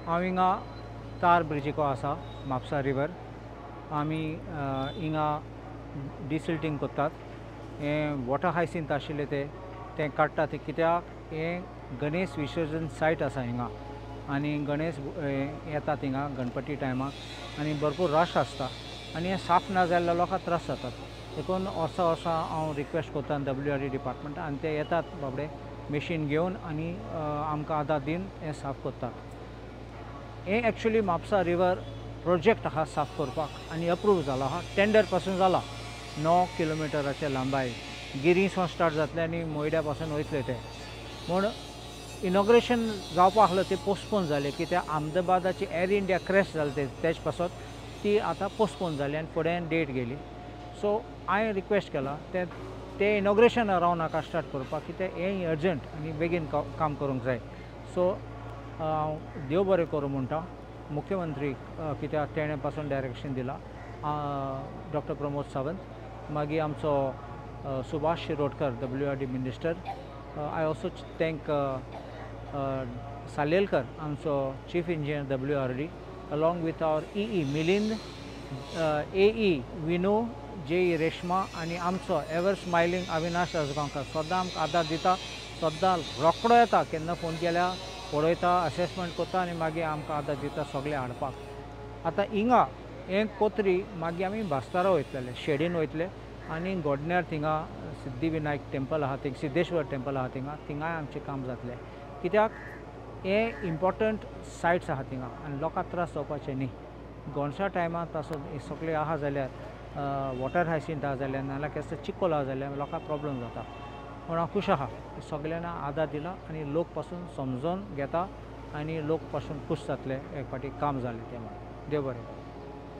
हांव हिंगा तार ब्रिजीको आसा म्हापसा रिवर. आमी हिंगा डिसिल्टींग करतात. हें वॉटर हायसिंत आशिल्लें तें काडटा ते कित्याक हें गणेश विसर्जन सायट आसा हिंगा आनी गणेश येतात हिंगा गणपती टायमाक आनी भरपूर रश आसता आनी हें साफ ना जाल्यार लोकांक त्रास जातात. देखून वर्सा वर्सा हांव रिक्वेस्ट करता WRD department आनी ते येतात बाबडे मशीन घेवन आनी आमकां आदार दिवन हें साफ करतात. हें एक्चुली म्हापसा रिवर प्रोजेक्ट आहा साफ करपाक आनी अप्रूव जाला आहा, टेंडर पासून जाला. 9 किलोमिटराचे लांबाय गिरीसून स्टार्ट जातलें आनी मोयड्या पासून वयतले ते. म्हूण इनॉग्रेशन जावपा आसलो तें पोस्टपोन जालें कित्याक अहमदाबादाची एअर इंडिया क्रॅश जालें ते तेज पासत ती आतां पोस्टपोन जाली आनी फुडें डेट गेली. सो हांवें रिक्वेस्ट केला ते इनॉग्रेशन राव नाका स्टार्ट करपाक कित्याक हें अर्जंट आनी बेगीन काम करूंक जाय. सो हांव देव बरें करूं म्हणटा मुख्यमंत्री कित्याक तेणें पासून डायरेक्शन दिलां डॉक्टर प्रमोद सावंत, मागीर आमचो Subhash Shirodkar WRD minister. I also thank Salelkar आमचो chief engineer WRD along with our EE Milind, AE Vinu, JE Reshma आनी आमचो एवर स्मायलिंग अविनाश आजगांवकर सदां आमकां आदार दिता, सदां रोकडो येता, केन्ना फोन केल्यार पळयता, असेसमेंट करता आनी मागीर आमकां आदार दिता सगळें हाडपाक. आतां हिंगा हें कोत्री मागीर आमी बास्तारा वयतले, शेडीन वयतले आनी गोडण्यार थिंगा सिद्धिविनायक टेम्पल आहा, थिंग सिद्धेश्वर टेम्पल आहा थिंगा, थिंगाय आमचें काम जातलें कित्याक हें इम्पोर्टंट सायट्स आहा थिंगा आनी लोकांक त्रास जावपाचें न्ही. गोंडसा टायमार पासून सगळें आहा जाल्यार वॉटर हायसिंत आहा जाल्यार नाल्यार केसो चिकोल आहा जाल्यार लोकांक प्रॉब्लम जाता. पूण हांव खूश आहा सगल्यांना आदार दिला आनी लोक पासून समजोन घेता आनी लोक पासून खूश जातले एक फावटी काम जालें तें म्हणून. देव बरें करूं.